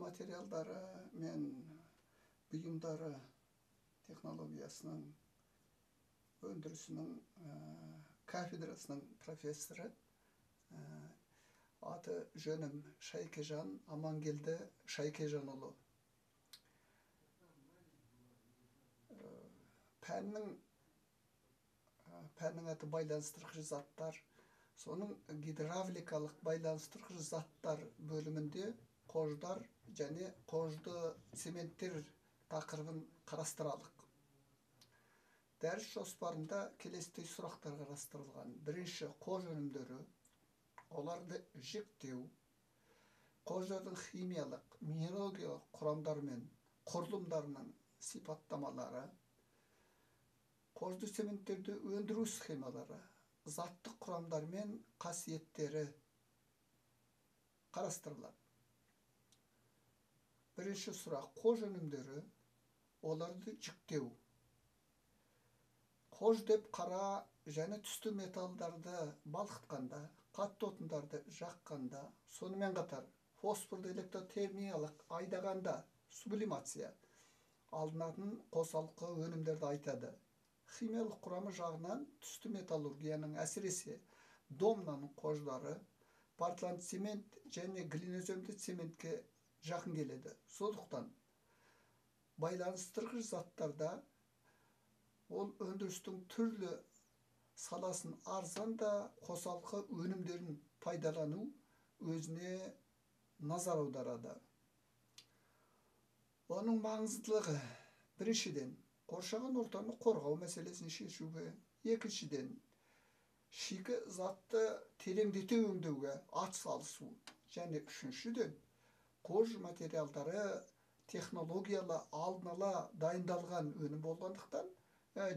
Материалдары мен бұйымдары технологиясының өндірісінің кафедрасының профессоры, аты жөнім Шайкежан Амангелді Шайкежанұлы. Пәннің аты байланыстырғыш заттар. Соның гидравликалық байланыстырғыш заттар бөлімінде қождар және қожды цементтер тақырыбын қарастыралық. Дәріс жоспарында келесідей сұрақтар қарастырылған. Бірінші, қож өнімдері, оларды жіктеу, қождардың химиялық, минералогиялық құрамдары мен құрылымдарының сипаттамалары, қожды цементтерді өндіру схемалары, заттық құрамдар мен қасиеттері қарастырылады. Бірінші сұрақ, қож өнімдері, оларды жіктеу. Қож деп қара және түсті металдарды балқытқанда, қатты отындарды жаққанда, сонымен қатар фосфорды электротермиялық айдағанда сублимация алынатын қосалқы өнімдерді айтады. Химиялық құрамы жағынан түсті металлургияның, әсіресе домнаның қождары портланд цемент және глиноземді цементке жақын келеді. Сондықтан байланыстырғыш заттарда ол өндірістің түрлі саласын арзан да қосалқы өнімдерін пайдалану өзіне назар аударады. Оның маңыздылығы біріншіден, қоршаған ортаны қорғау мәселесін шешуге, екіншіден, шикі затты тереңдете өңдеуге ат салысу және үшіншіден, қож материалдары технологиялы алдын ала дайындалған өнім болғандықтан,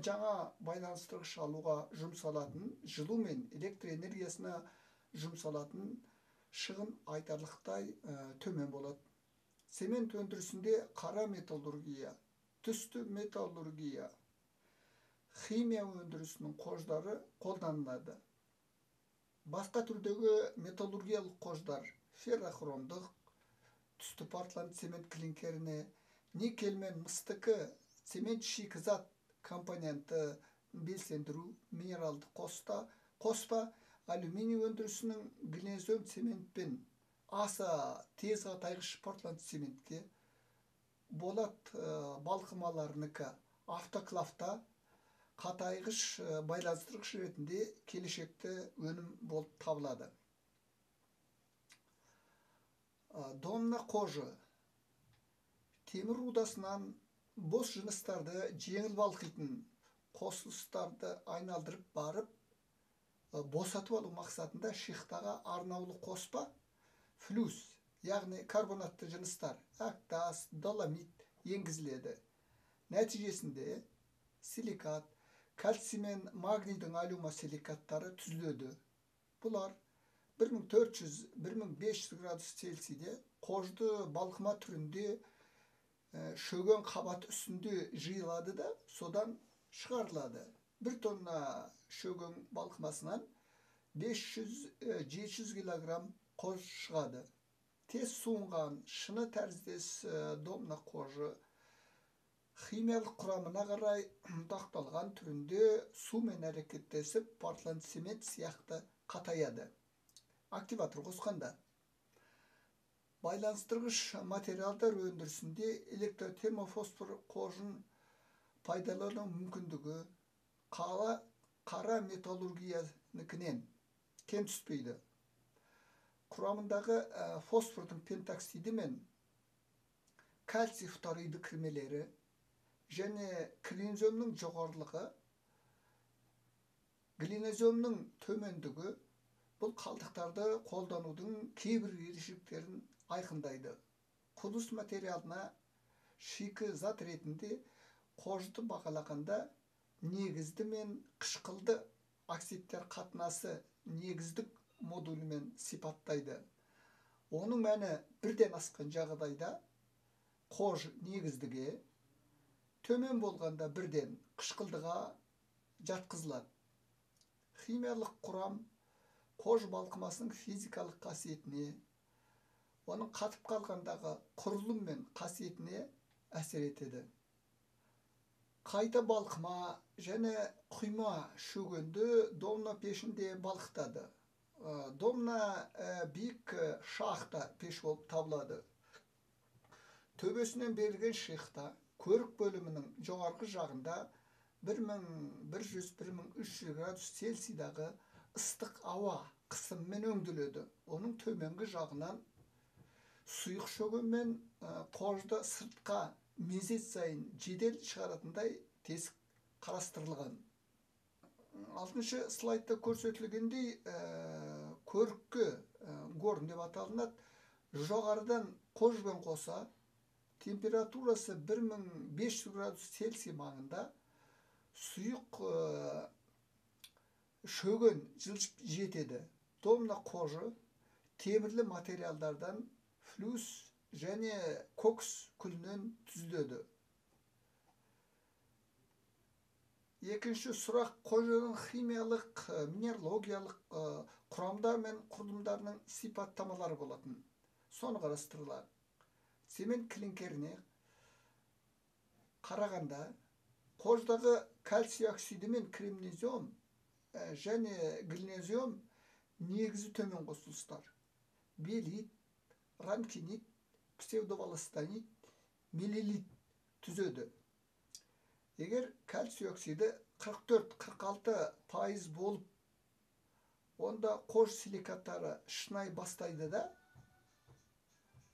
жаңа байланыстырғыш алуға жұмсалатын жылу мен электр энергиясына жұмсалатын шығын айтарлықтай төмен болады. Цемент өндірісінде қара металлургия, түсті металлургия, химия өндірісінің қождары қолданылады. Басқа түрдегі металлургиялық қождар феррохромдық, түсті портланд цемент клинкеріне, никель мен мыстықы цемент шикізат компоненті белсендіру, минералды қоспа, алюминий өндірісінің глинозем цементпен аса тез қатайғыш портланд цементке, болат балқымаларынікі автоклавта қатайғыш байланыстырғыш ретінде келешекті өнім болып табылады. Домна қожы темір рудасынан бос жыныстарды жеңіл балқитын қосылыстарды айналдырып барып босатып алу мақсатында шихтаға арнаулы қоспа флюс, яғни карбонатты жыныстар, әктас, доломит енгізіледі. Нәтижесінде силикат, кальций мен магнийдің алюмосиликаттары түзіледі. Бұлар 1400-1500 градус Цельсийде қожды балқыма түрінде шөген қабат үстінде жиылады да, содан шығарылады. 1 тонна шөген балқымасынан 500-700 килограмм қож шығады. Тез суынған шыны тәріздес домна қожы химиялық құрамына қарай ұнтақталған түрінде сумен әрекеттесіп портланд цемент сияқты қатаяды. Активатор қосқанда. Байланыстырғыш материалдар өндірісінде электротермофосфор қожын пайдалану мүмкіндігі қара металлургиянікінен кем түспейді. Құрамындағы фосфордың пентоксиді мен кальций фториді кірмелері және глиноземнің жоғарылығы, глиноземнің төмендігі бұл қалдықтарды қолданудың кейбір ерекшеліктерін айқындайды. Құрылыс материалына шикі зат ретінде қожды бағалағанда негізді мен қышқылды оксидтер қатынасы негіздік модулімен сипаттайды. Оның мәні бірден асқан жағдайда қож негіздіге, төмен болғанда бірден қышқылдыға жатқызылады. Химиялық құрам қож балқымасының физикалық қасиетіне, Оның қатып қалғандағы құрылым мен қасиетіне әсер етеді. Қайта балқыма және құйма шөгінді домна пешінде балқытады. Домна биік шахта пеш болып табылады. Төбесінен берілген шихта көрік бөлімінің жоғарғы жағында 1100-1300 градус Цельсийдағы ыстық ауа қысымымен өңделеді. Оның төменгі жағынан сұйық шөгін мен қожды сыртқа мезет сайын жедел шығаратындай тесік қарастырылған. 6-шы слайдта көрсетілгендей, көріккі горн деп аталынады. Жоғарыдан қожбен қоса температурасы 1500 градус Цельсий маңында сұйық шөгін жылжып жетеді. Домна қожы темірлі материалдардан флюс және кокс күлінен түзіледі. Екінші сұрақ қожының химиялық, минералогиялық құрамдар мен құрылымдарының сипаттамалары болатын. Соны қарастырылады. Цемент клинкеріне қарағанда қождағы кальций оксиді мен кремнезем және глинозем негізі төмен қосылыстар. Белит, ранкинит, псевдоволостанит, мелилит түзеді. Егер кальций оксиді 44-46% болып, онда қож силикаттары шынай бастайды да,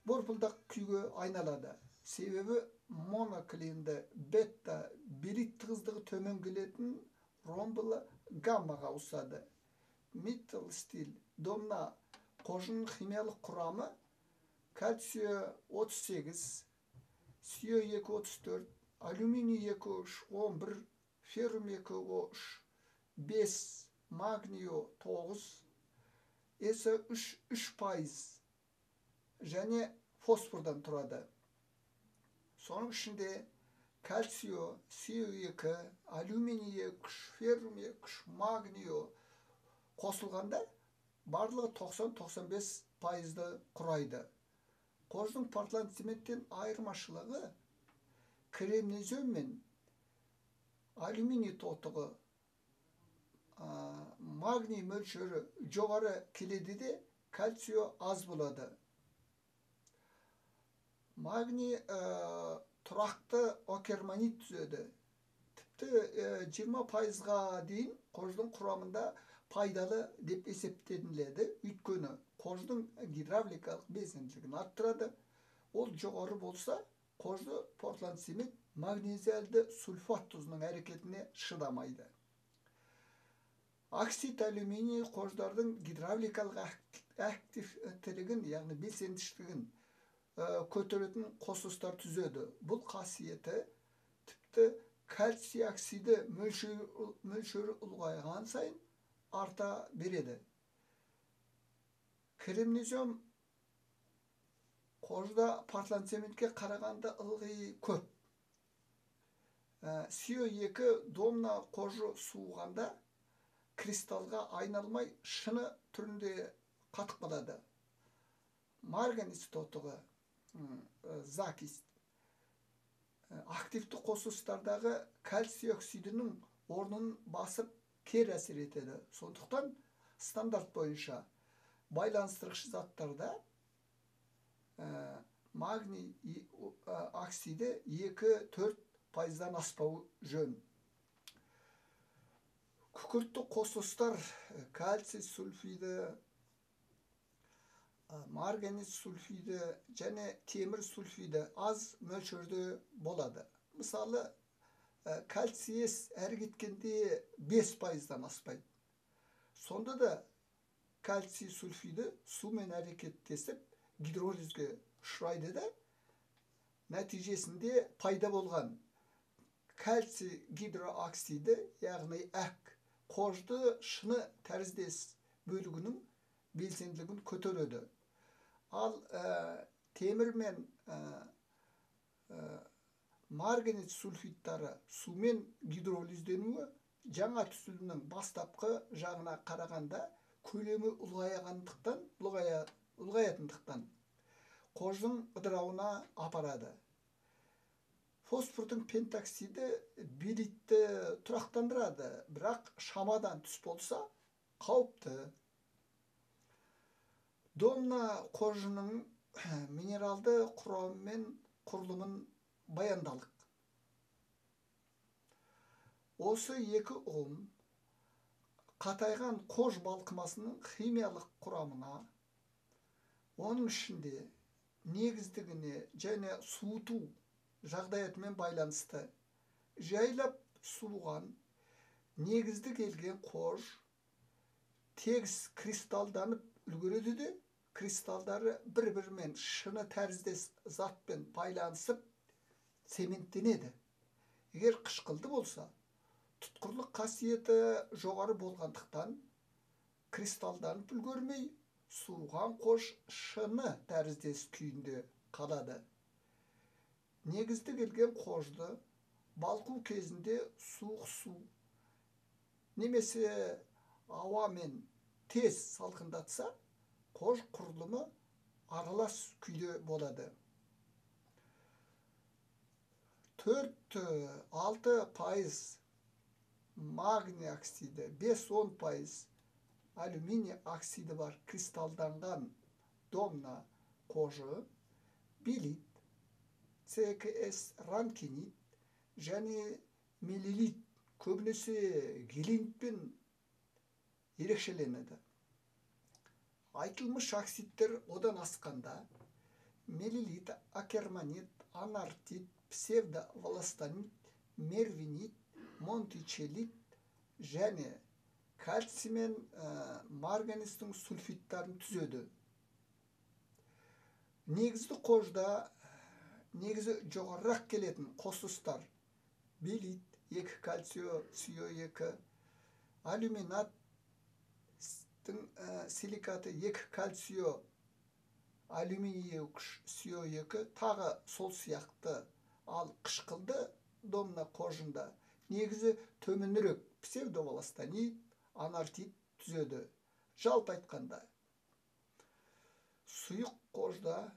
борпылдақ күйге айналады. Себебі моноклинді бета белит тығыздығы төмен келетін ромбылы гаммаға ауысады. Метал стиль домна қожының химиялық құрамы кальций 38, сүйе 2 34, алюминий 2 3 11, феррум 2 3 5, магний 9, С 3 3% және фосфордан тұрады. Соның ішінде кальций, сүйе 2, алюминий 2, феррум 2, магний қосылғанда барлығы 90-95%-ды құрайды. Қождың портланд цементтен айырмашылығы кремнезем мен алюминий тотығы, магний мөлшері жоғары келеді де, кальций аз болады. Магний тұрақты окерманит түзеді. Тіпті 20%-ға дейін қождың құрамында пайдалы деп есептелінеді. Өйткені қождың гидравликалық белсенділігін арттырады. Ол жоғары болса, қожды портланд цемент магнезиальды сульфат тұзының әрекетіне шыдамайды. Оксид алюминий қождардың гидравликалық активтілігін, яғни белсенділігін көтеретін қосылыстар түзеді. Бұл қасиеті тіпті кальций оксиді мөлшері ұлғайған сайын арта береді. Кремнезем қожда портланд цементке қарағанда ылғи көп. Сүйе 2 домна қожы суығанда кристалға айналмай шыны түрінде қатып қалады. Марганец тотығы, закись, активті қосылыстардағы кальций оксидінің орнын басып кері әсер етеді. Сондықтан стандарт бойынша байланыстырғыш заттарда магний оксиді 2-4%-дан аспау жөн. Күкіртті қосылыстар кальций сульфиді, марганец сульфиді және темір сульфиді аз мөлшерде болады. Мысалы, кальций С әрі кеткенде 5%-дан аспайды. Сонда да кальций сульфиді сумен әрекеттесіп гидролизге ұшырайды да, нәтижесінде пайда болған кальций гидрооксиді, яғни әк, қожды шыны тәріздес бөлігінің белсенділігін көтереді. Ал темір мен марганец сульфидтары сумен гидролизденуі жаңа түзілімнің бастапқы жағына қарағанда көлемі ұлғаятындықтан Қождың ыдырауына апарады. Фосфордың пентоксиді белитті тұрақтандырады, бірақ шамадан түс болса қауіпті. Домна қожының минералды құрамы мен құрылымын баяндалық. Осы екі ұғым қатайған қож балқымасының химиялық құрамына, оның ішінде негіздігіне және суыту жағдаятымен байланысты. Жайлап суыған негізді келген қож тегіс кристалданып үлгереді де, кристалдары бір-бірімен шыны тәріздес затпен байланысып цементтенеді. Егер қышқылды болса, тұтқырлық қасиеті жоғары болғандықтан кристалданып үлгермей, суыған қож шыны тәріздес күйінде қалады. Негізді келген қожды балқу кезінде суық су немесе ауамен тез салқындатса, қож құрылымы аралас күйде болады. 4-6% магний оксиді, 5-10% алюминий оксиді бар кристалданған домна қожы белит, ЦКС ранкинит және мелилит, көбінесе гелинтпен ерекшеленеді. Айтылмыш оксидтер одан асқанда мелилит, акерманит, анартит, псевдоволастанит, мервинит, монтичелит және кальций мен марганецтің сульфидтарын түзеді. Негізді қожда негізі жоғарырақ келетін қосылыстар белит, 2 кальций СО2, алюминаттың силикаты 2 кальций алюминий СО2 тағы сол сияқты. Ал қышқылды домна қожында негізі төменірек псевдоволастанит, анартит түзеді. Жалпы айтқанда, сұйық қожда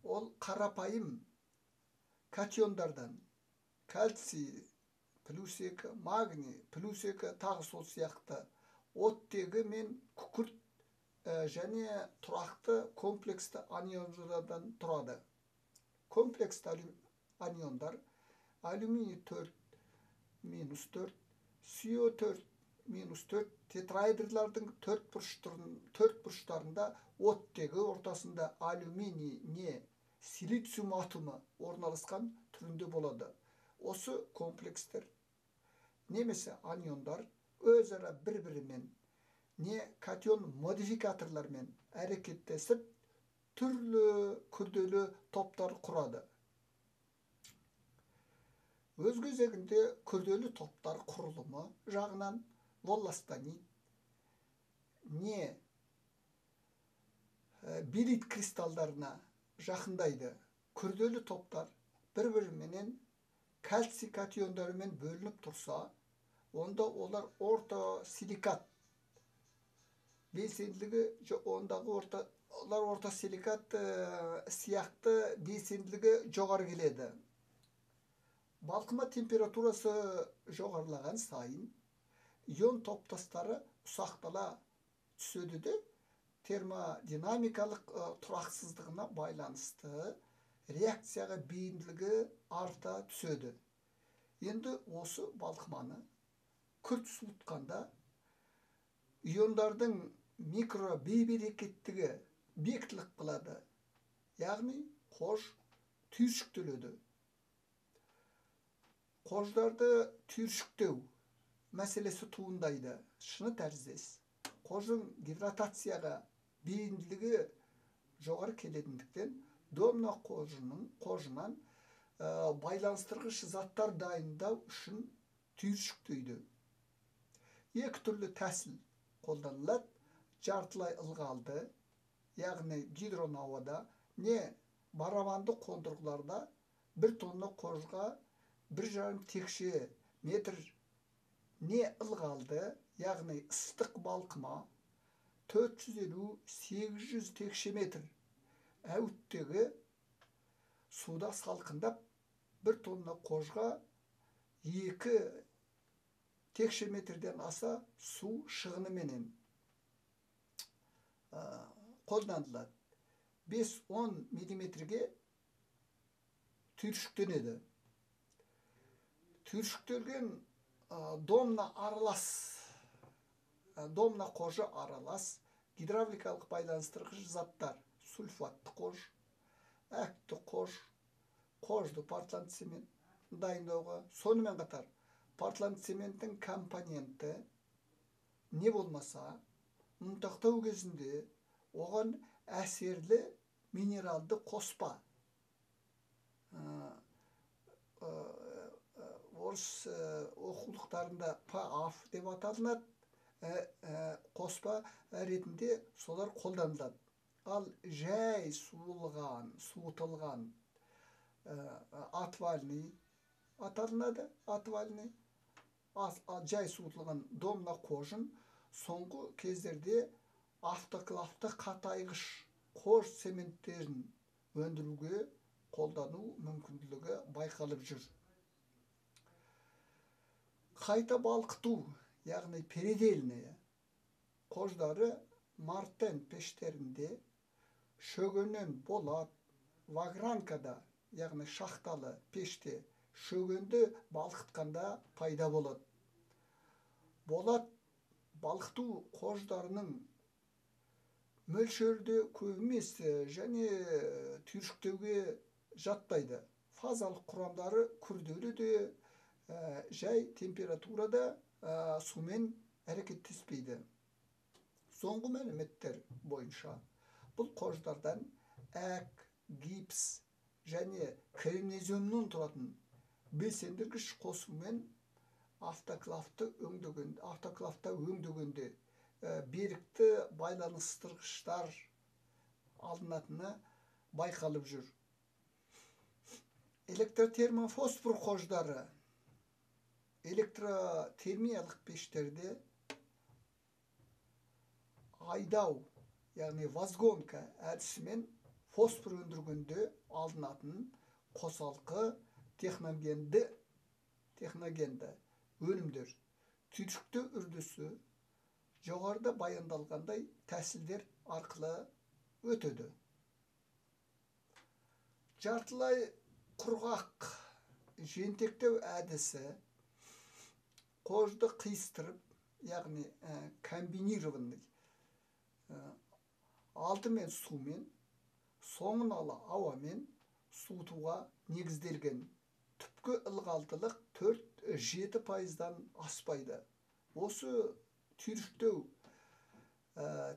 ол қарапайым катиондардан кальций плюс 2, магний плюс 2 тағы сол сияқты оттегі мен күкірт және тұрақты комплексті аниондардан тұрады. Комплексті аниондар алюминий 4 минус 4, СО4 минус 4 тетраэдрлардың төрт бұрыштарында оттегі ортасында алюминий не силициум атомы орналасқан түрінде болады. Осы комплекстер немесе аниондар өзара бір-бірімен не катион модификаторлармен әрекеттесіп түрлі күрделі топтар құрады. Өз кезегінде күрделі топтар құрылымы жағынан волластанит не белит кристалдарына жақындайды. Күрделі топтар бір-біріменен кальций катиондарымен бөлініп тұрса, онда олар ортосиликат белсенділігі, ондағы олар ортосиликат сияқты белсенділігі жоғары келеді. Балқыма температурасы жоғарылаған сайын ион топтастары ұсақтала түседі де, термодинамикалық тұрақсыздығына байланысты реакцияға бейімділігі арта түседі. Енді осы балқыманы күрт суытқанда иондардың микробейберекеттігі бекітіліп қалады, яғни қож түйіршіктеледі. Қождарды түйіршіктеу мәселесі туындайды. Шыны тәріздес қождың гидратацияға бейімділігі жоғары келетіндіктен домна қожынан байланыстырғыш заттар дайындау үшін түйіршіктейді. Екі түрлі тәсіл қолданылады: жартылай ылғалды, яғни гидронауада, не барабанды қондырғыларда 1 тонна қожға 1,5 текше метр не ылғалды, яғни ыстық балқыма 450-800 текше метр Әуіттегі суда салқындап, 1 тонна қожға 2 текше метрден аса су шығыныменен қолданылады. 5-10 миллиметрге түйіршіктенеді. Түйіршіктелген домна аралас, домна қожы аралас гидравликалық байланыстырғыш заттар: сульфатты қож, әкті қож, қожды портланд цемент дайындауға, сонымен қатар портланд цементтің компоненті не болмаса ұнтақтау кезінде оған әсерлі минералды қоспа, орыс оқулықтарында ПАФ деп аталынады, қоспа ретінде солар қолданылады. Ал жай суытылған отвальный аталынады, отвальный жай суытылған домна қожын соңғы кездерде автоклавты қатайғыш қож цементтерін өндіруге қолдану мүмкіндігі байқалып жүр. Қайта балқыту, яғни передельные қождары мартен пештерінде шөгіннен болат, вагранкада, яғни шахталы пеште шөгінді балқытқанда пайда болады. Болат балқыту қождарының мөлшері де көп емес және түйіршіктеуге жатпайды. Фазалық құрамдары күрделі де, жай температурада сумен әрекеттеспейді. Соңғы мәліметтер бойынша бұл қождардан әк, гипс және кремнеземнен тұратын белсендіргіш қосумен автоклавта өңдегенде берікті байланыстырғыштар алынатыны байқалып жүр. Электротермофосфор қождары электротермиялық пештерде айдау, яғни возгонка әдісімен фосфор өндіргенде алынатын қосалқы техногенді өнімдер. Түйіршіктеу үрдісі жоғарыда баяндалғандай тәсілдер арқылы өтеді. Жартылай құрғақ жентектеу әдісі қожды қиыстырып, яғни комбинированный, алдымен сумен, соңын ала ауамен суытуға негізделген. Түпкі ылғалдылық 4-7%-дан аспайды. Осы түйіршіктеу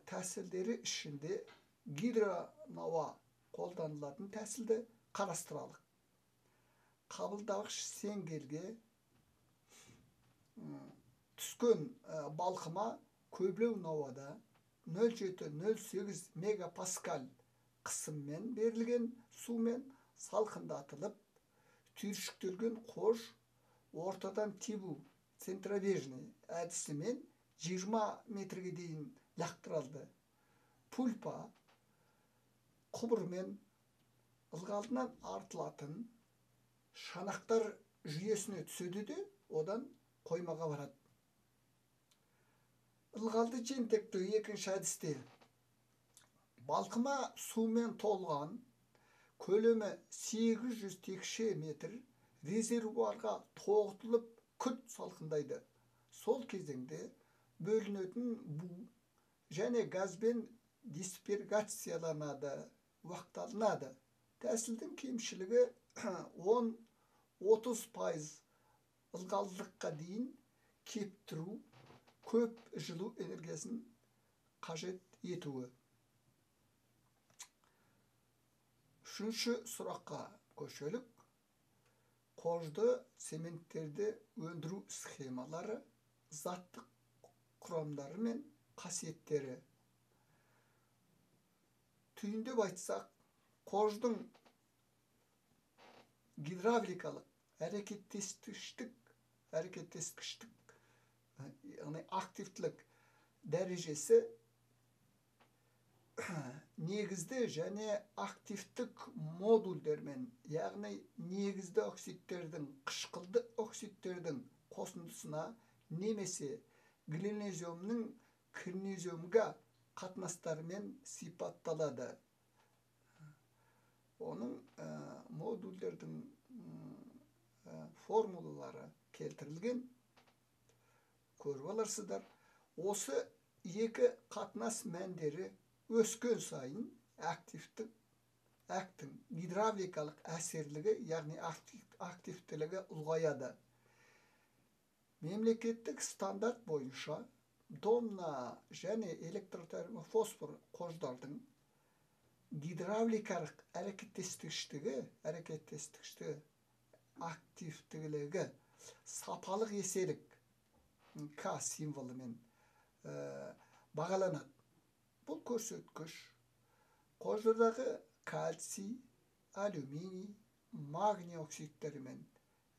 тәсілдері ішінде гидронауа қолданылатын тәсілді қарастыралық. Қабылдағыш сеңгелге түскен балқыма көбілеу науада 0,7-0,8 мегапаскаль қысыммен берілген сумен салқындатылып, түйіршіктелген қож ортадан тебу центробежный әдісімен 20 метрге дейін лақтырылды. Пульпа құбырмен ылғалдынан артылатын шанақтар жүйесіне түседі де, одан қоймаға барады. Ылғалды жентектеу екінші әдісте балқыма сумен толған көлемі 800 текше метр резервуарға тоғытылып күрт салқындайды. Сол кезеңде бөлінетін бу және газбен диспергацияланады, уақталынады. Тәсілдің кемшілігі 10-30% ылғалдылыққа дейін кептіру, көп жылу энергиясын қажет етуі. Үшінші сұраққа көшелік. Қожды цементтерді өндіру схемалары, заттық құрамдары мен қасиеттері. Түйіндеп айтсақ, қождың гидравликалық әрекеттескіштік, яғни активтілік дәрежесі Негізді және активтік модульдермен, яғни негізді оксидтердің, қышқылды оксидтердің қосындысына немесе глиноземнің кремнеземге қатынастарымен сипатталады. Оның модульдердің формулалары келтірілген, көріп аларсыздар. Осы екі қатынас мәндері өскен сайын активтік әктің гидравликалық әсерлігі, яғни активтілігі ұлғаяды. Мемлекеттік стандарт бойынша домна және электротермофосфор қождардың гидравликалық әрекеттестігіштігі, активтілігі сапалық еселік К символымен бағаланады. Бұл көрсеткіш қождардағы кальций, алюминий, магний оксидтерімен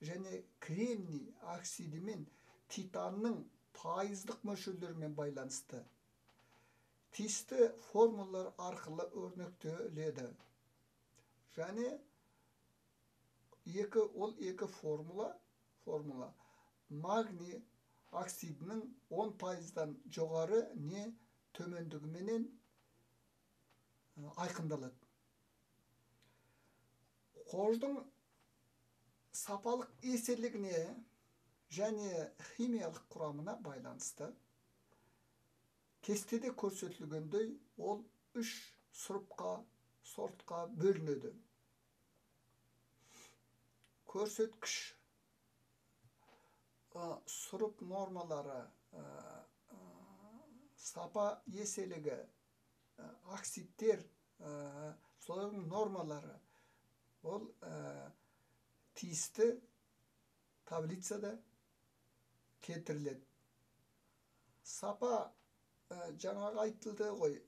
және кремний оксидімен титанның пайыздық мөлшерлерімен байланысты. Тиісті формулалар арқылы өрнектеледі. Және ол екі формула магний оксидінің 10%-дан жоғары не төмендігіменен айқындалады. Қождың сапалық еселігіне және химиялық құрамына байланысты кестеде көрсетілгендей ол 3 сұрыпқа, сортқа бөлінеді. Көрсеткіш сұрып нормалары, сапа еселігі, оксидтер, солардың нормалары ол тиісті таблицада келтіріледі. Сапа жаңағы айтылды ғой,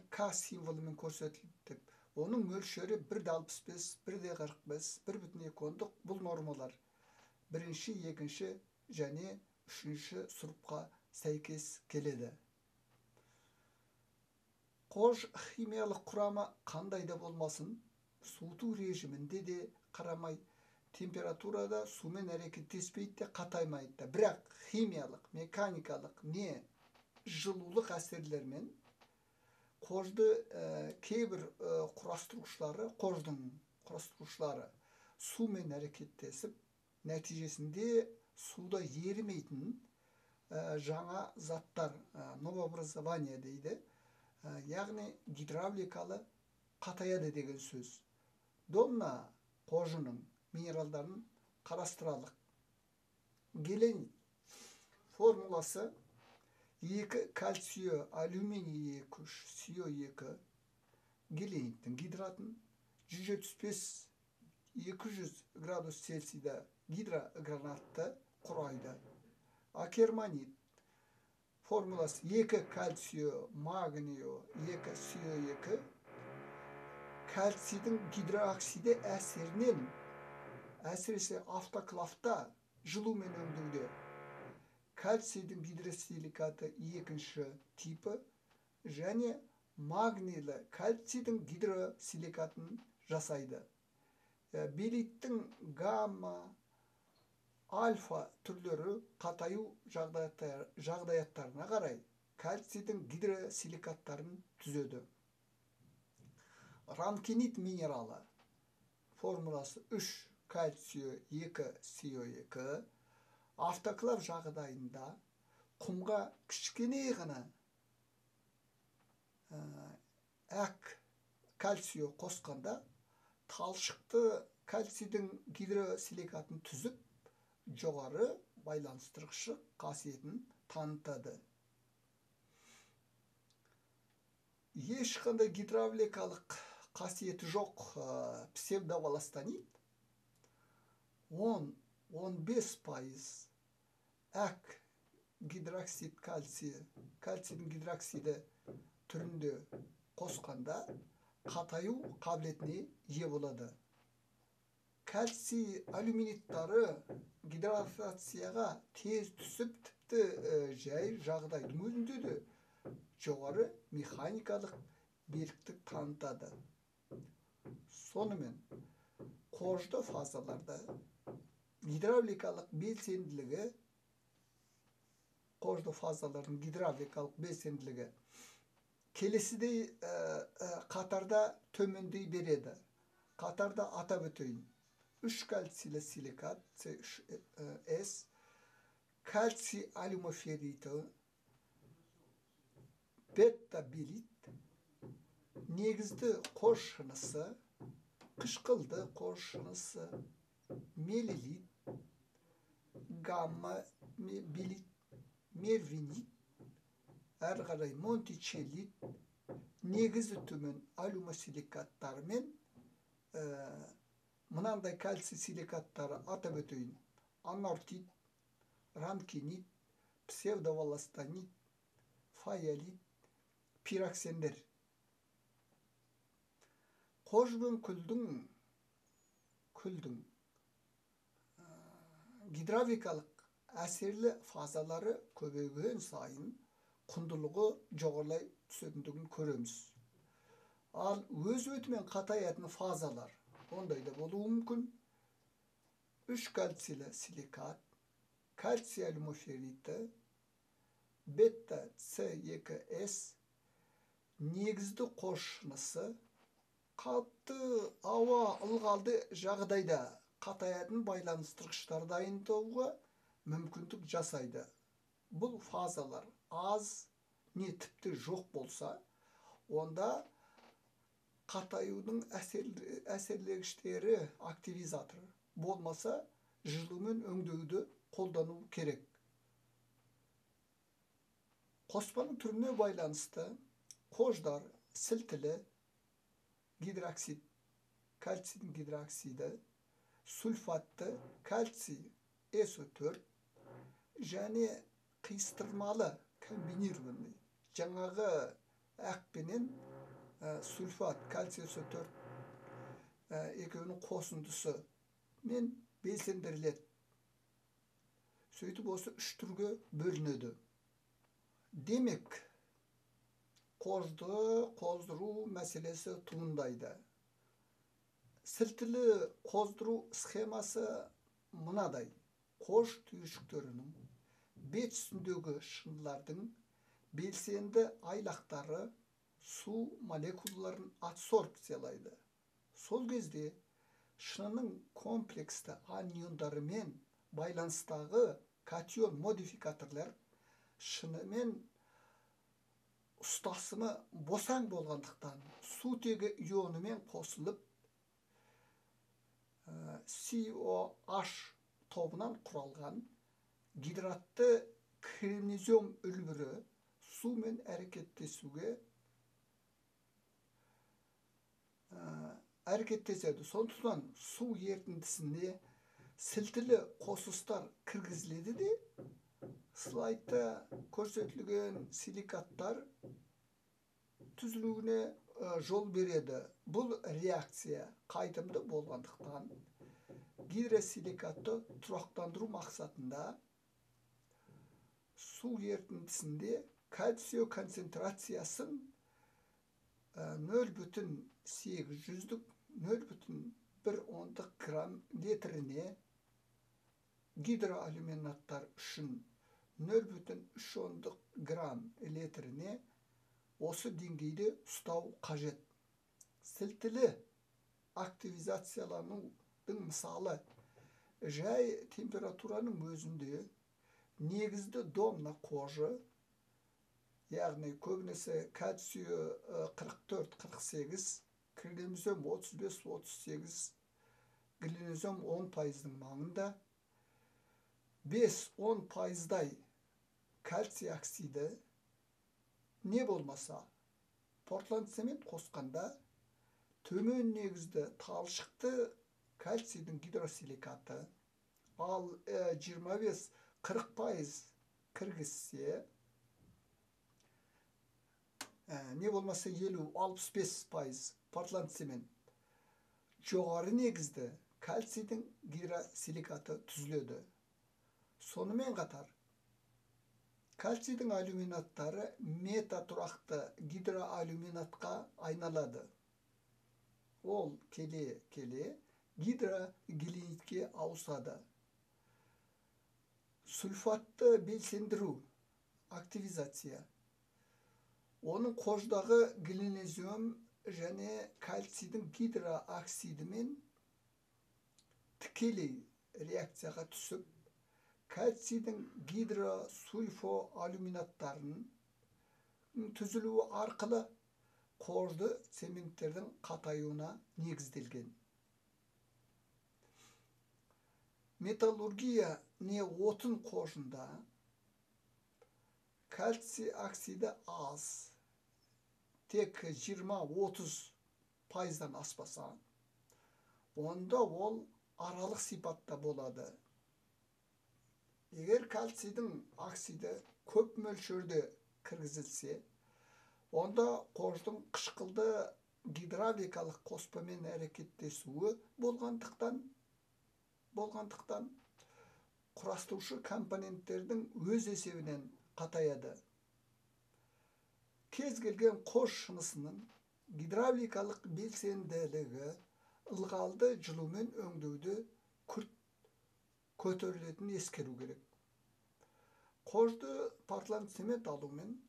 К символымен көрсетілді деп. Оның мөлшері 1,65, 1,45, 1,2 бұл нормалар бірінші, екінші және үшінші сұрыпқа сәйкес келеді. Қож химиялық құрамы қандай да болмасын, суыту режимінде де қарамай, температурада сумен әрекеттеспейді де қатаймайды да. Бірақ химиялық, механикалық не жылулық әсерлермен қожды кейбір құрастырушылары, қождың құрастырушылары сумен әрекеттесіп, нәтижесінде суда ерімейтін жаңа заттар, новообразование дейді, яғни гидравликалы қатаяды деген сөз. Домна қожының минералдарын қарастыралық. Геленит формуласы 2 кальций алюминий 2 СО2 гелениттің гидратын 175-200 градус Цельсийда гидрогранатты құрайды. Акерманит формуласы 2 кальций магний 2 СО2 кальцийдің гидрооксиді әсерінен, әсіресе автоклавта жылумен өңдеуде кальцийдің гидросиликаты екінші типі және магнийлі кальцийдің гидросиликатын жасайды. Белиттің гамма, альфа түрлері қатаю жағдаяттарына қарай кальцийдің гидросиликаттарын түзеді. Ранкинит минералы формуласы 3 кальций 2 СО2 автоклав жағдайында құмға кішкене ғана әк кальций қосқанда талшықты кальцийдің гидросиликатын түзіп, жоғары байланыстырғышы қасиетін танытады. Ешқандай гидравликалық қасиеті жоқ псевдоволастанит 10-15% әк гидроксид кальций, кальцийдің гидроксиді түрінде қосқанда қатаю қабілетіне ие болады. Кальций алюминиттары гидратацияға тез түсіп, тіпті жай жағдайдың өзінде де жоғары механикалық беріктік танытады. Сонымен, қожды фазаларда гидравликалық белсенділігі, қожды фазалардың гидравликалық белсенділігі келесідей қатарда төмендей береді. Қатарда атап өтейін. 3 кальцийлі силикат C3S, кальций алюмоферриті, бета-белит, негізді қож шынысы, қышқылды қож шынысы, мелилит, гамма-белит, мервинит, әрі қарай монтичеллит, негізі төмен алюмосиликаттармен мынандай кальций силикаттары атап өтейін. Анортит, ранкинит, псевдоволластонит, фаялит, пироксендер. Қож бен күлдің гидравликалық әсерлі фазалары көбейген сайын құндылығы жоғарылай түсетіндігін көреміз. Ал өз өтімен қатаятын фазалар ондай да болуы мүмкін. 3 кальцийлі силикат, кальций алюмоферриті, бета С2С, негізді қож шынысы, қалыпты ауа ылғалды жағдайда қатаятын байланыстырғыштар дайындауға мүмкіндік жасайды. Бұл фазалар аз, не тіпті жоқ болса, онда қатаюдың әсерлегіштері активизаторы болмаса, жылумен өңдеуді қолдану керек. Қоспаның түріне байланысты қождар сілтілі гидроксид, кальцийдің гидроксиді, сульфатты кальций СО4 және қиыстырмалы комбинированный жаңағы ақпенен сульфат кальций СО4 екеуінің қосындысы мен белсендіріледі. Сөйтіп осы үш түрге бөлінеді. Демек, қожды қоздыру мәселесі туындайды. Сілтілі қоздыру схемасы мынадай. Қож түйіршіктерінің бет үстіндегі шынылардың белсенді айлақтары су молекулаларын адсорбциялайды. Сол кезде шынының комплексті аниондарымен байланыстағы катион модификаторлар шынымен ұстасымы босаң болғандықтан сутегі ионымен қосылып COH тобынан құралған гидратты кремнезем үлбірі сумен әрекеттеседі. Сондықтан су ерітіндісіне сілтілі қосылыстар кіргізіледі де, слайдта көрсетілген силикаттар түзілуіне жол береді. Бұл реакция қайтымды болғандықтан гидросиликатты тұрақтандыру мақсатында су ерітіндісінде кальций концентрациясын 0,8 0,1 грамм литріне, гидроалюминаттар үшін 0,3 грамм литріне осы деңгейде ұстау қажет. Сілтілі активизацияланудың мысалы, жай температураның өзінде негізді домна қожы, яғни көбінесе кальций 44-48, кремнезем 35-38, глинозем 10%-ның маңында, 5-10%-дай кальций оксиді, не болмаса портланд цемент қосқанда төмен негізді талшықты кальцийдің гидросиликаты, ал 25-40% кіргізсе, не болмаса 50-65% портланд цемент, жоғары негізді кальцийдің гидросиликаты түзіледі. Сонымен қатар Кальцийдің алюминаттары метатұрақты гидроалюминатқа айналады. Ол келе-келе гидрогелинитке ауысады. Сульфатты белсендіру, активизация. Оның қождағы глинозем және кальцийдің гидрооксидімен тікелей реакцияға түсіп, кальцийдің гидросульфоалюминаттарының түзілуі арқылы қожды цементтердің қатаюына негізделген. Металлургия не отын қожында кальций оксиді аз, тек 20-30%-дан аспаса, онда ол аралық сипатта болады. Егер кальцийдің оксиді көп мөлшерде кіргізілсе, онда қождың қышқылды гидравликалық қоспамен әрекеттесуі болғандықтан құрастырушы компоненттердің өз есебінен қатаяды. Кез келген қож шынысының гидравликалық белсенділігі ылғалды жылумен өңдеуді күрт көтерілетінін ескеру керек. Қожды портланд цемент алумен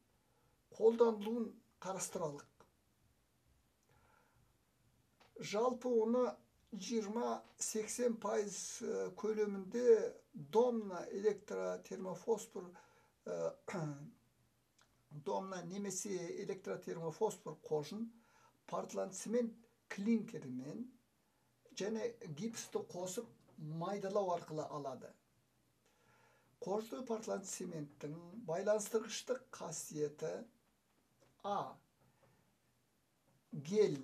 қолданылуын қарастыралық. Жалпы оны 20-80% көлемінде домна электротермофосфор, домна немесе электротермофосфор қожын портланд цемент клинкерімен және гипсті қосып майдалау арқылы алады. Қожды портланд цементтің байланыстырғыштық қасиеті А. Гель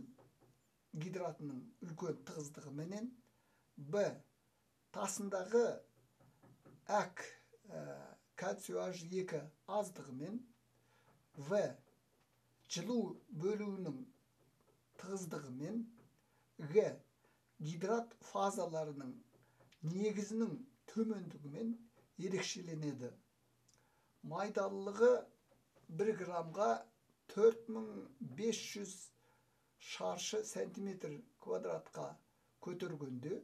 гидратының үлкен тығыздығыменен, Б. Тасындағы әк кальций H2 аздығымен, В. Жылу бөлуінің тығыздығымен, Г. Гидрат фазаларының негізінің төмендігімен ерекшеленеді. Майдалылығы 1 граммға 4500 шаршы сантиметр квадратқа көтергенде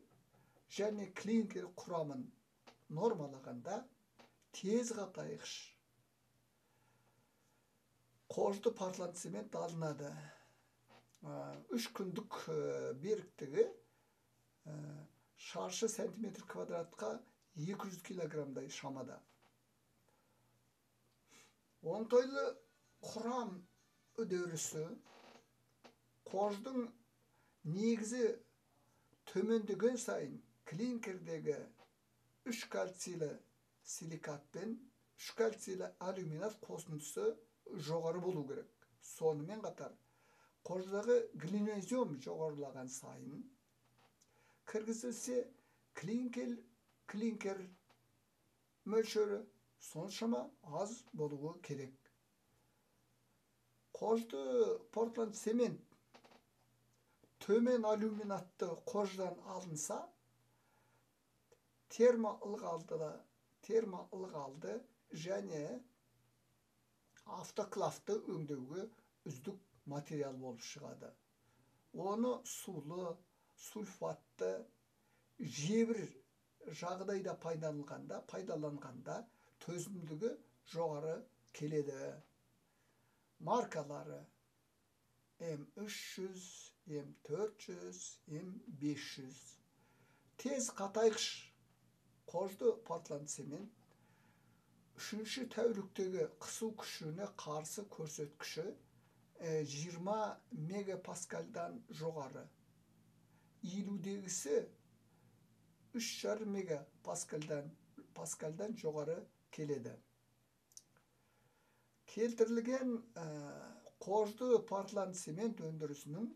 және клинкер құрамын нормалағанда тез қатайғыш қожды портланд цемент алынады. 3 күндік беріктігі шаршы сантиметр квадратқа 200 килограммдай шамада. Оңтайлы құрам үдерісі қождың негізі төмендеген сайын клинкердегі 3 кальцийлі силикат пен 3 кальцийлі алюминат қосындысы жоғары болу керек. Сонымен қатар қождағы глинозем жоғарылаған сайын кіргізілсе, клинкер мөлшері соншама аз болуы керек. Қожды портланд цемент төмен алюминатты қождан алынса, термоылғалды және автоклавты өңдеуге үздік материал болып шығады. Оны сулы, сульфатты, жебір жағдайда пайдаланғанда төзімділігі жоғары келеді. Маркалары М300, М400, М500. Тез қатайғыш қожды портланд цемент 3-ші тәуліктегі қысу күшіне қарсы көрсеткіші 20 мегапаскальдан жоғары. Иілудегісі 3,5 мегапаскальдан жоғары келеді. Келтірілген қожды портланд цемент өндірісінің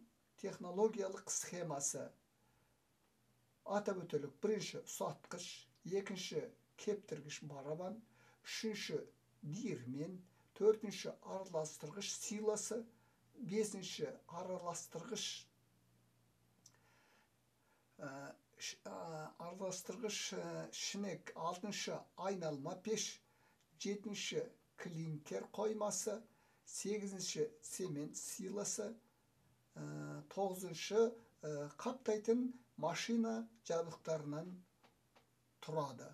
технологиялық схемасы. Атап өтелік: бірінші ұсатқыш, екінші кептіргіш барабан, үшінші диірмен, төртінші араластырғыш силосы, бесінші араластырғыш шінек, алтыншы айналма пеш, жетінші клинкер қоймасы, 8-ші цемент силосы, 9-шы қаптайтын машина жабдықтарынан тұрады.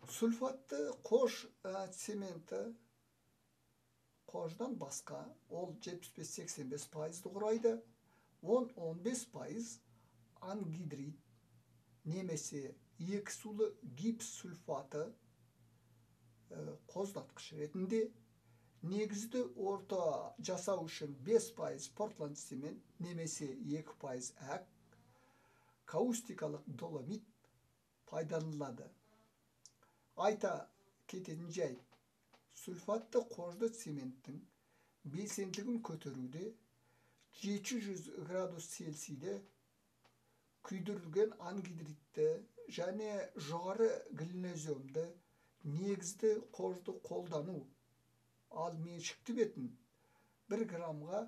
Сульфатты қож цементі қождан басқа ол 75-85 пайызды құрайды. 10-15% ангидрид немесе екі сулы гипс сульфаты қоздатқыш ретінде, негізді орта жасау үшін 5% портланд цемент немесе 2% әк, каустикалық доломит пайдаланылады. Айта кететін жайт, сульфатты қожды цементтің белсенділігін көтеруде 700 градус Цельсийде күйдірілген ангидритті және жоғары глиноземді негізді қожды қолдану, ал меншікті бетін 1 граммға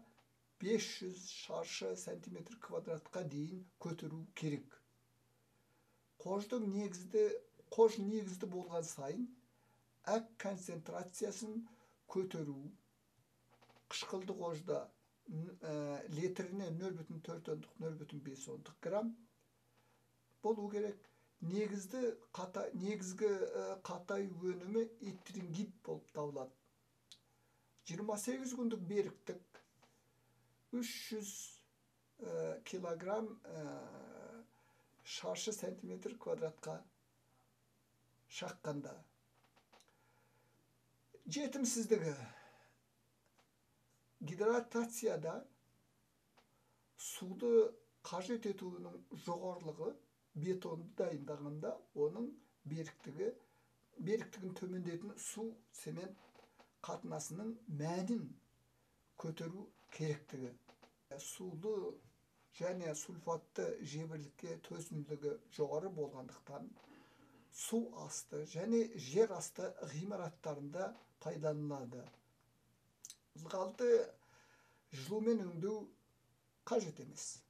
500 шаршы сантиметр квадратқа дейін көтеру керек. Қож негізді болған сайын әк концентрациясын көтеру, қышқылды қожда литріне 0,4-0,5 грамм болу керек. Негізгі қатаю өнімі эттрингит болып табылады. 28 күндік беріктік 300 килограмм шаршы сантиметр квадратқа шаққанда. Жетімсіздігі. Гидратацияда суды қажет етуінің жоғарылығы бетонды дайындағанда оның беріктігін төмендетін су цемент қатынасының мәнін көтеру керектігі. Сулы және сульфатты жебірлікке төзімділігі жоғары болғандықтан су асты және жер асты ғимараттарында пайдаланылады. Ылғалды жылумен өңдеу қажет емес.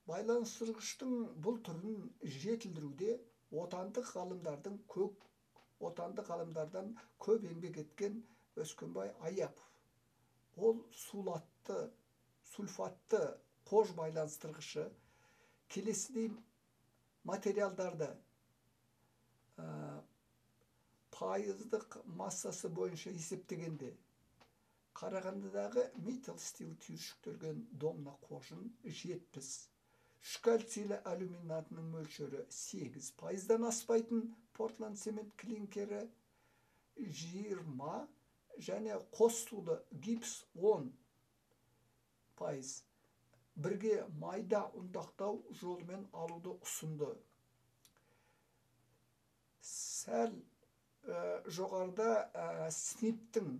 Байланыстырғыштың бұл түрін жетілдіруде отандық ғалымдардан көп еңбек еткен Өскенбай Аяпов. Ол сульфатты қож байланыстырғышы келесідей материалдарды пайыздық массасы бойынша есептегенде Қарағандыдағы металл стил түйіршіктелген домна қожын 70, үш кальцийлі алюминатының мөлшері 8%-дан аспайтын портланд цемент клинкері 20 және қос сулы гипс 10% бірге майда ұнтақтау жолымен алуды ұсынды. Сәл жоғарыда СНИП-тің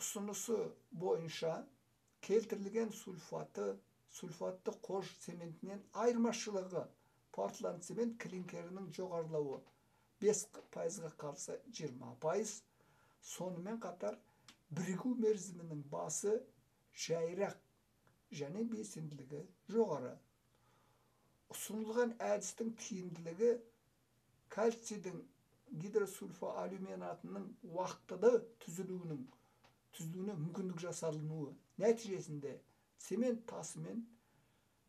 ұсынысы бойынша келтірілген сульфатты қож цементінен айырмашылығы портланд цемент клинкерінің жоғарылауы 5%-ға қарсы 20%, сонымен қатар бірігу мерзімінің басы жайырақ және белсенділігі жоғары. Ұсынылған әдістің тиімділігі кальцийдің гидросульфоалюминатының уақытылы түзілуіне мүмкіндік жасалынуы нәтижесінде цемент тасы мен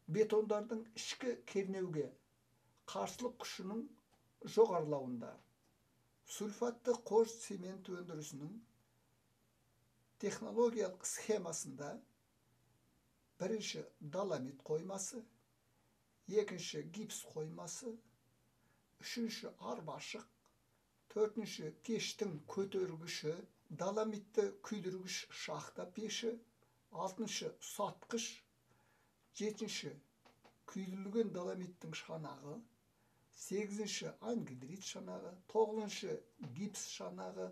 бетондардың ішкі кернеуге қарсылық күшінің жоғарылауында. Сульфатты қож цемент өндірісінің технологиялық схемасында бірінші доломит қоймасы, екінші гипс қоймасы, үшінші арбашық, төртінші пештің көтергіші, доломитті күйдіргіш шахта пеші, алтыншы ұсатқыш, жетінші күйдірілген доломиттің шанағы, сегізінші ангидрит шанағы, тоғызыншы гипс шанағы,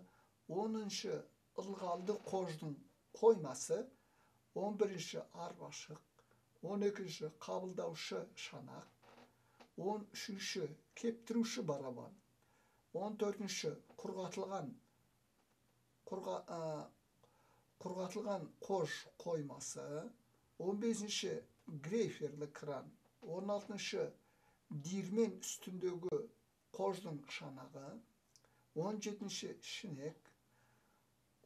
оныншы ылғалды қождың қоймасы, 11-ші арбашық, 12-ші қабылдаушы шанақ, 13-ші кептіруші барабан, 14-ші құрғатылған қож қоймасы, 15-ші грейферлі кран, 16-шы диірмен үстіндегі қождың шанағы, 17-ші шінек,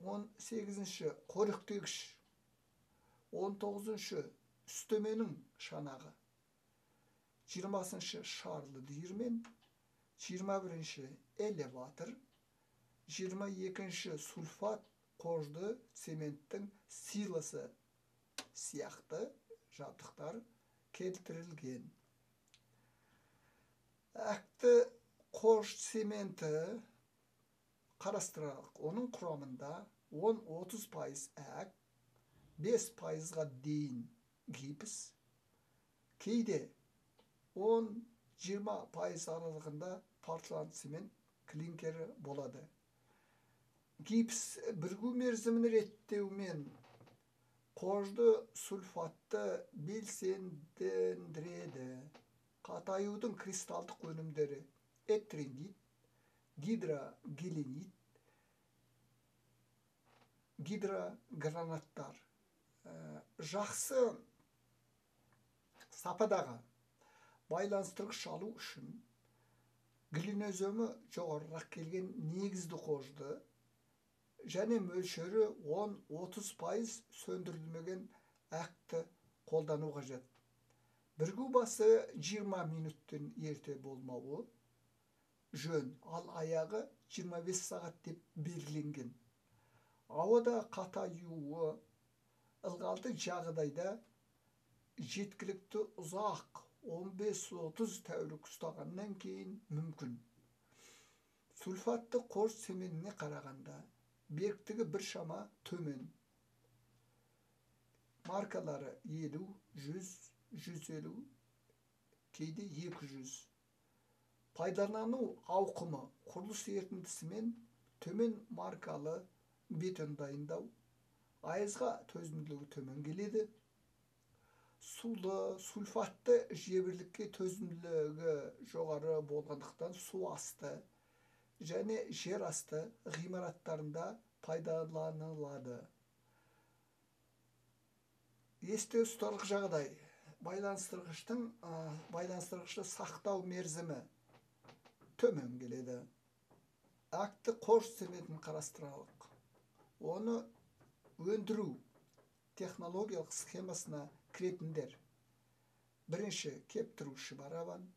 18-ші қоректегіш, 19-шы үстеменің шанағы, 20-шы шарлы диірмен, 21-ші элеватор, 22-ші сульфат қожды цементтің силосы сияқты жабдықтар келтірілген. Әкті қож цементі қарастыралық. Оның құрамында 10-30% әк, 5%-ға дейін гипс, кейде 10-20% аралығында портланд цемент клинкері болады. Гипс бірігу мерзімін реттеумен қожды сульфатты белсендендіреді. Қатаюдың кристалдық өнімдері эттрингит, гидрогеленит, гидрогранаттар. Жақсы сападағы байланыстырғыш алу үшін глиноземі жоғарырақ келген негізді қожды және мөлшері 10-30% сөндірілмеген әкті қолдану қажет. Бірігу басы 20 минуттен ерте болмауы жөн, ал аяғы 25 сағат деп белгіленген. Ауада қатаюы ылғалды жағдайда жеткілікті ұзақ 15-30 тәулік ұстағаннан кейін мүмкін. Сульфатты қож цементіне қарағанда беріктігі біршама төмен. Маркалары 50, 100, 150, кейде 200. Пайдалану ауқымы құрылыс ерітіндісімен төмен маркалы бетон дайындау, айызға төзімділігі төмен келеді. Сулы, сульфатты жебірлікке төзімділігі жоғары болғандықтан су асты және жер асты ғимараттарында пайдаланылады. Есте ұстарлық жағдай. Байланыстырғышты сақтау мерзімі төмен келеді. Әкті қож цементін қарастыралық. Оны өндіру технологиялық схемасына кіретіндер: бірінші кептіруші барабан,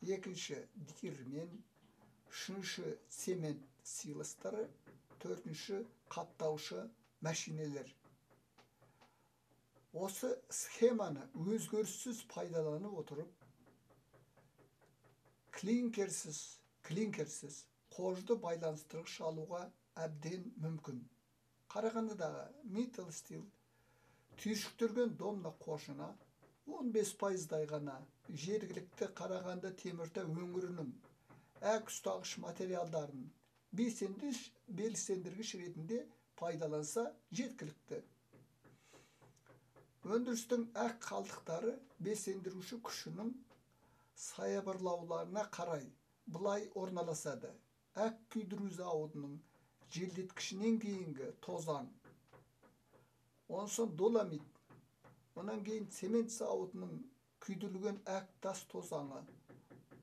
екінші диірмен, үшінші цемент силостары, төртінші қаптаушы мәшинелер. Осы схеманы өзгеріссіз пайдаланып отырып, клинкерсіз қожды байланыстырғыш алуға әбден мүмкін. Қарағандыдағы Metal Steel түйіршіктелген домна қожына 15%-дай ғана жергілікті Қарағанды Теміртау өңірінің әк ұстағыш материалдарын белсендіргіш ретінде пайдаланса жеткілікті. Өндірістің әк қалдықтары белсендіруші күшінің саябырлауларына қарай былай орналасады. Әк күйдіру зауытының желдеткішінен кейінгі тозаң, онан доломит, онан кейін цемент зауытының күйдірілген әк тас тозаңы,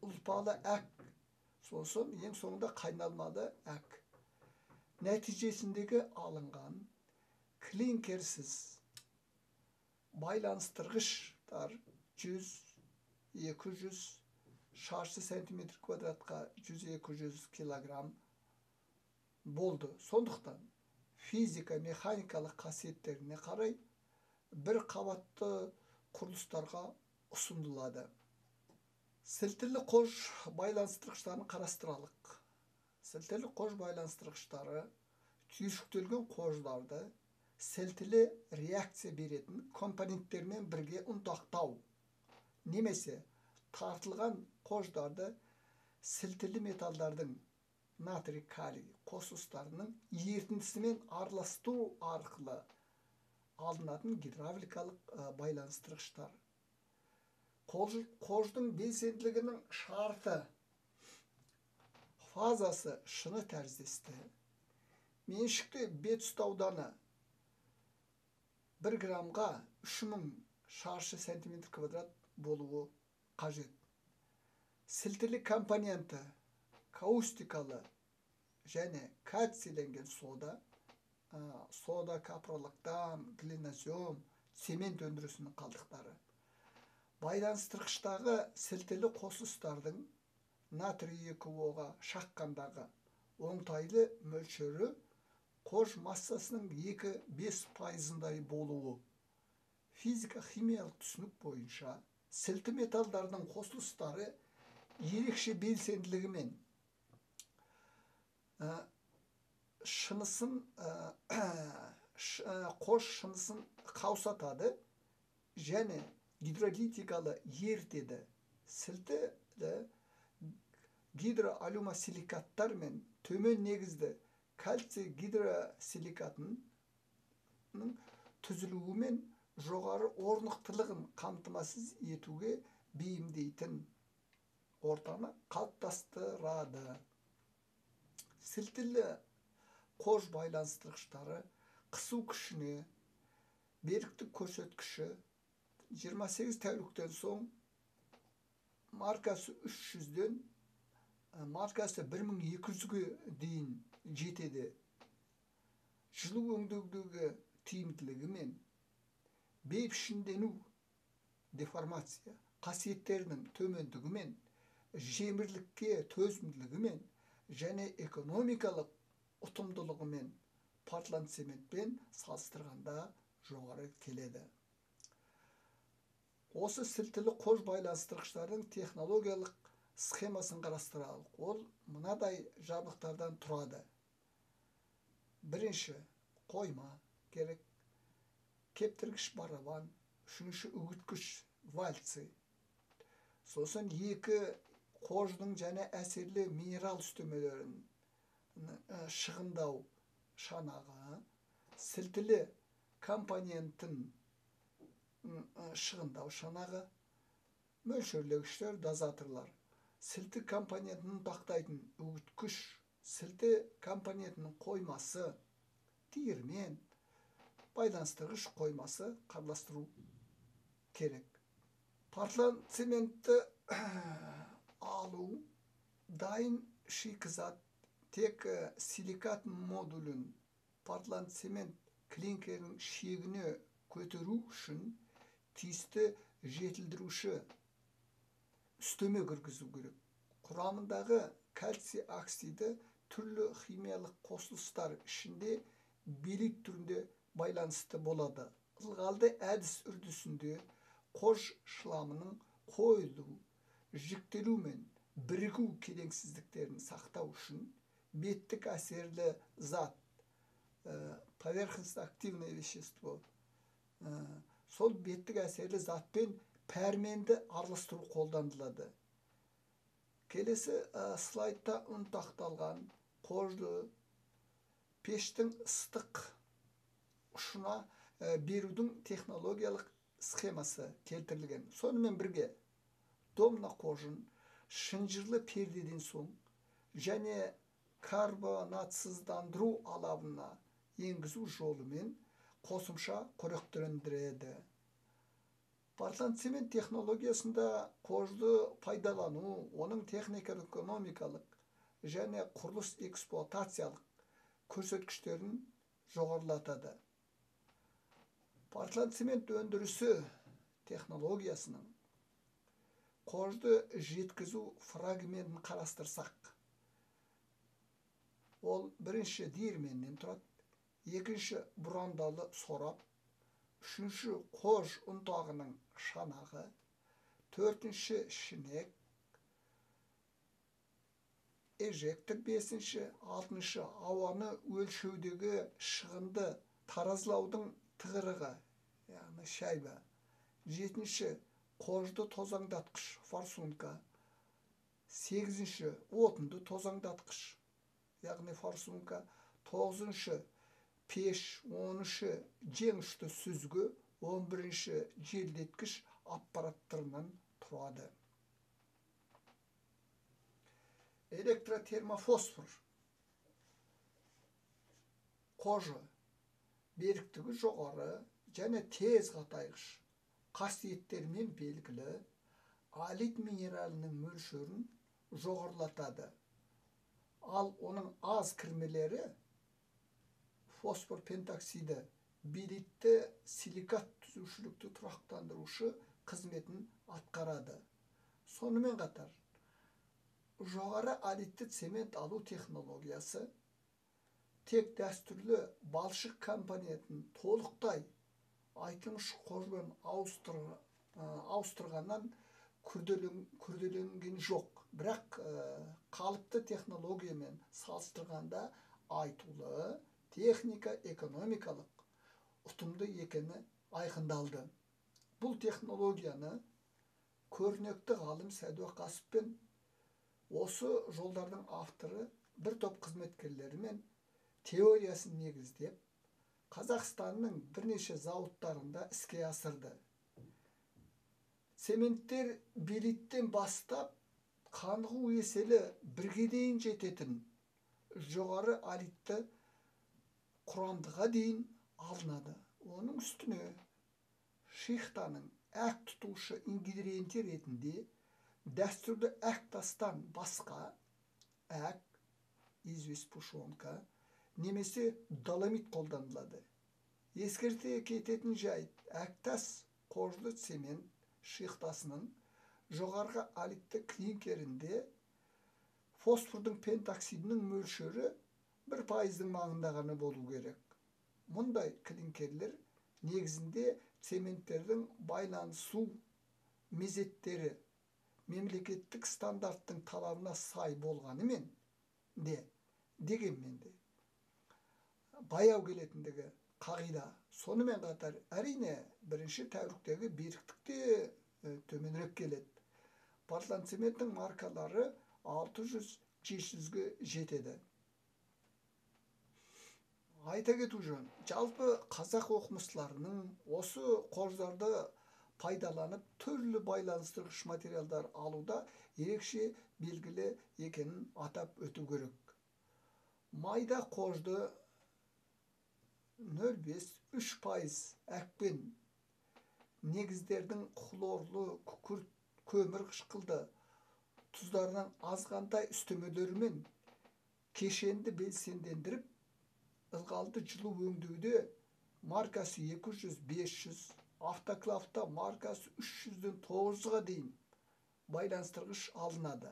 ұлпалы әк, сосын ең соңында қайналмалы әк. Нәтижесіндегі алынған клинкерсіз байланыстырғыштар 100-200 шаршы сантиметр квадратқа 100-200 килограмм болды. Сондықтан физика механикалық қасиеттеріне қарай бір қабатты құрылыстарға ұсынылады. Сілтілі қож байланыстырғыштарын қарастыралық. Сілтілі қож байланыстырғыштары түйіршіктелген қождарды сілтілі реакция беретін компоненттермен бірге ұнтақтау немесе тартылған қождарды сілтілі металдардың натрий, калий қосылыстарының ерітіндісімен араластыру арқылы алынатын гидравликалық байланыстырғыштар. Қождың белсенділігінің шарты фазасы шыны тәріздесті. Меншікті бет ұстауданы 1 граммға 3000 шаршы сантиметр квадрат болуы қажет. Сілтілі компоненті каустикалы және кальцийленген сода, сода, капролактам, глинозем, цемент өндірісінің қалдықтары. Байланыстырғыштағы сілтілі қосылыстардың натрий 2О-ға шаққандағы оңтайлы мөлшері қож массасының 2-5%-ындай болуы. Физика-химиялық түсінік бойынша сілті металдардың қосылыстары ерекше белсенділігімен шынысын қош шынысын қаусатады және гидролитикалы ерітеді. Сілтілі гидроалюмосиликаттар мен төмен негізді кальций гидросиликатының түзілуімен жоғары орнықтылығын қамтамасыз етуге бейімдейтін ортаны қалыптастырады. Сілтілі қож байланыстырғыштары қысу күшіне беріктік көрсеткіші 28 тәуліктен соң маркасы 300-ден маркасы 1200-ге дейін жетеді. Жылу өңдеудегі тиімділігі мен бейпішіндену деформация қасиеттерінің төмендігімен, жемірлікке төзімділігімен және экономикалық ұтымдылығымен портланд цементпен салыстырғанда жоғары келеді. Осы сілтілі қож байланыстырғыштардың технологиялық схемасын қарастыралық. Ол мынадай жабдықтардан тұрады. Бірінші, қойма керек, кептіргіш барабан, үшінші үгіткіш вальцы. Сосын екі қождың және әсерлі минерал үстемелерін шығындау шанағы, сілтілі компонентін шығындау шанағы, мөлшерлегіштер, дозаторлар, сілті компонентін ұнтақтайтын үгіткіш, сілті компонентінің қоймасы, диірмен, байланыстырғыш қоймасы қарастыру керек. Портланд цементті алу дайын шикізат тек силикат модулін портланд цемент клинкерінің шегіне көтеру үшін тиісті жетілдіруші үстеме кіргізу керек. Құрамындағы кальций оксиді түрлі химиялық қосылыстар ішінде белит түрінде байланысты болады. Ылғалды әдіс үрдісінде қож шламының қойылу, жіктелу мен бірігу келеңсіздіктерін сақтау үшін беттік әсерлі зат, поверхностно-активное вещество, сол беттік әсерлі затпен пәрменді араластыру қолданылады. Келесі слайдта ұнтақталған қожды пештің ыстық ұшына берудің технологиялық схемасы келтірілген. Сонымен бірге домна қожын шынжырлы пердеден соң және карбонатсыздандыру алабына енгізу жолымен қосымша қоректендіреді. Портланд цемент технологиясында қожды пайдалану, оның техника-экономикалық және құрылыс эксплуатациялық көрсеткіштерін жоғарылатады. Портланд цемент өндірісі технологиясының қожды жеткізу фрагментін қарастырсақ, ол бірінші диірменнен тұрады, екінші бұрандалы сорап, үшінші қож ұнтағының шанағы, төртінші шінек, эжектор, бесінші, алтыншы ауаны өлшеудегі шығынды таразылаудың тығырығы, яғни шайба, жетінші қожды тозаңдатқыш форсунка, сегізінші отынды тозаңдатқыш, яғни форсунка, тоғызыншы пеш, оныншы жеңішті сүзгі, 11-ші желдеткіш аппараттарынан тұрады. Электротермофосфор қожы беріктігі жоғары және тез қатайғыш қасиеттермен белгілі алит минералының мөлшерін жоғарылатады. Ал оның аз кірмелері фосфор пентоксиді белитті силикат түзушілікті тұрақтандырушы қызметін атқарады. Сонымен қатар, жоғары алитті цемент алу технологиясы тек дәстүрлі балшық компонентін толықтай айтылмыш қожбен ауыстырғаннан күрделенген жоқ. Бірақ қалыпты технологиямен салыстырғанда айтулы техника экономикалық ұтымды екені айқындалды. Бұл технологияны көрнекті ғалым Сәдуақасов пен осы жолдардың авторы бір топ қызметкерлерімен теориясын негіздеп, Қазақстанның бірнеше зауыттарында іске асырды. Цементтер белиттен бастап қанығу еселі бірге дейін жететін жоғары алитті құрамдыға дейін алынады. Оның үстіне шихтаның әк тұтушы ингредиенті ретінде дәстүрлі әк тастан басқа әк, известь, пушонка немесе доломит қолданылады. Ескерте кететін жайт, әктас қожлы цемент шихтасының жоғарғы алитті клинкерінде фосфордың пентоксидінің мөлшері 1%-дың маңында ғана болу керек. Мұндай клинкерлер негізінде цементтердің байланысу мезеттері мемлекеттік стандарттың талабына сай болғанымен де, дегенмен де баяу келетіндігі қағида. Сонымен қатар, әрине, бірінші тәуліктегі беріктік те төменірек келеді. Портланд цементтің маркалары 600-700-ге жетеді. Айта кету жөн, жалпы қазақ оқымыстыларының осы қождарды пайдаланып түрлі байланыстырғыш материалдар алуда ерекше белгілі екенін атап өту керек. Майда қожды 0,5-3% әкпен негіздердің хлорлы, күкірт, көмір қышқылды тұздарынан азғантай үстемелерімен кешенді белсендендіріп, ылғалды жылу өңдеуде маркасы 200-500, автоклавта маркасы 300-ден 900-ға дейін байланыстырғыш алынады.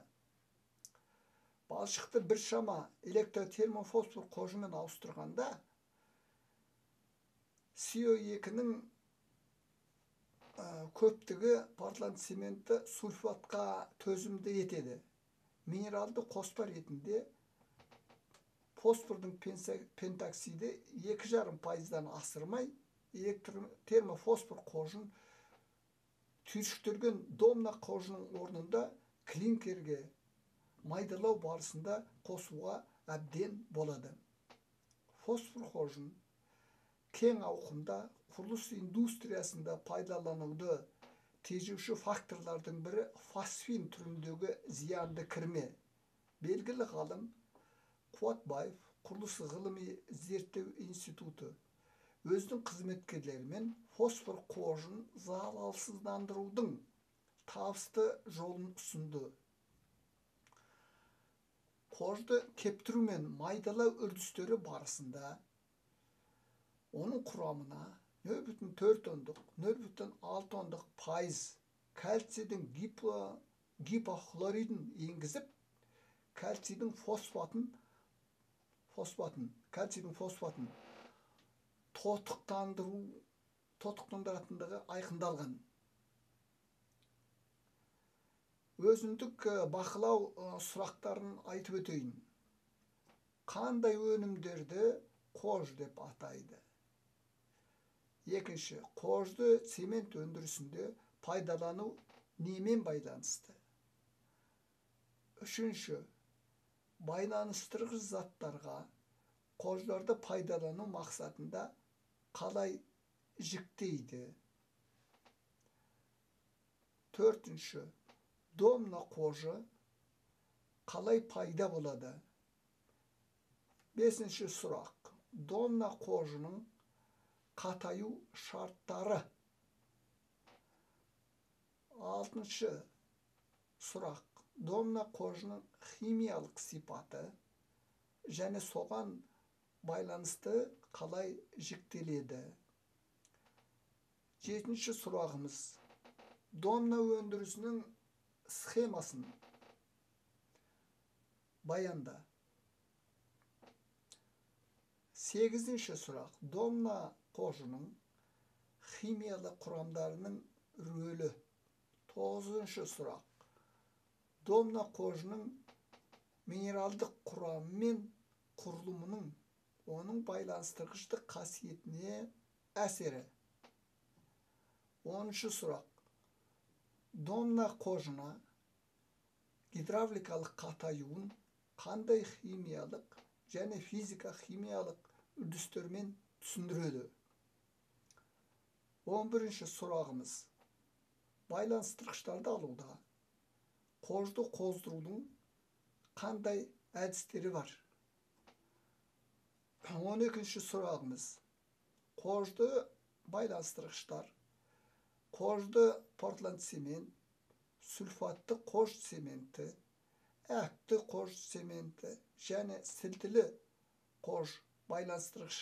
Балшықты біршама электротермофосфор қожымен ауыстырғанда СО2-нің көптігі портланд цементті сульфатқа төзімді етеді. Минералды қоспа ретінде фосфордың пентоксиді 2,5%-дан асырмай, электротермофосфор қожын түйіршіктелген домна қожының орнында клинкерге майдалау барысында қосуға әбден болады. Фосфор қожын кең ауқымда құрылыс индустриясында пайдалануды тежеуші факторлардың бірі фосфин түріндегі зиянды кірме. Белгілі ғалым Қуатбаев құрылыс ғылыми зерттеу институты өзінің қызметкерлерімен фосфор қожын залалсыздандырудың табысты жолын ұсынды. Қожды кептіру мен майдалау үрдістері барысында оның құрамына 0,4-0,6% кальцийдің гипохлоридін енгізіп, кальцийдің фосфатын тотықтандыратындығы айқындалған. Өзіндік бақылау сұрақтарын айтып өтейін. Қандай өнімдерді қож деп атайды? Екінші, қожды цемент өндірісінде пайдалану немен байланысты? Үшінші, байланыстырғыш заттарға қождарды пайдалану мақсатында қалай жіктейді? Төртінші, домна қожы қалай пайда болады? Бесінші сұрақ, домна қожының қатаю шарттары. Алтыншы сұрақ, домна қожының химиялық сипаты. және соған байланысты қалай жіктеледі? Жетінші сұрағымыз. Домна өндірісінің схемасын баянда. Сегізінші сұрақ. Домна қожының химиялық құрамдарының рөлі. Тоғызыншы сұрақ. Домна қожының минералдық құрамы мен құрылымының оның байланыстырғыштық қасиетіне әсері. Оныншы сұрақ. Домна қожына гидравликалық қатаюын қандай химиялық және физика-химиялық үрдістермен түсіндіреді? 11-ші сұрағымыз. Байланыстырғыштарды алуда қожды қоздырудың қандай әдістері бар? 12-ші сұрағымыз. Қожды байланыстырғыштар, қожды портланд цемент, сульфатты қож цементі, әкті қож цементі және сілтілі қож байланыстырғыш.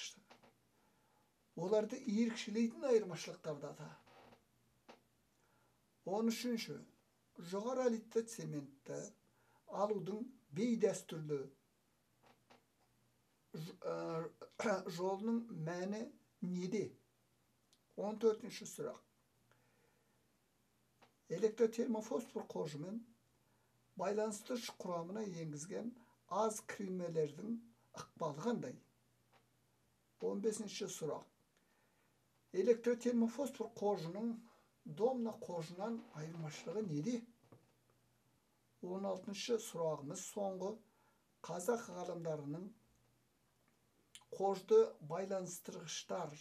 Оларды ерекшелейтін айырмашылықтарды ата. 13-ші. Жоғары алитті цементті алудың бейдәстүрлі жолының мәні неде? 14-ші сұрақ. Электротермофосфор қожымен байланыстырғыш құрамына енгізген аз кремелердің ықпалы қандай? 15-ші сұрақ. Электротермофосфор қожының домна қожынан айырмашылығы неде? 16-шы сұрағымыз соңғы. Қазақ ғалымдарының қожды байланыстырғыштар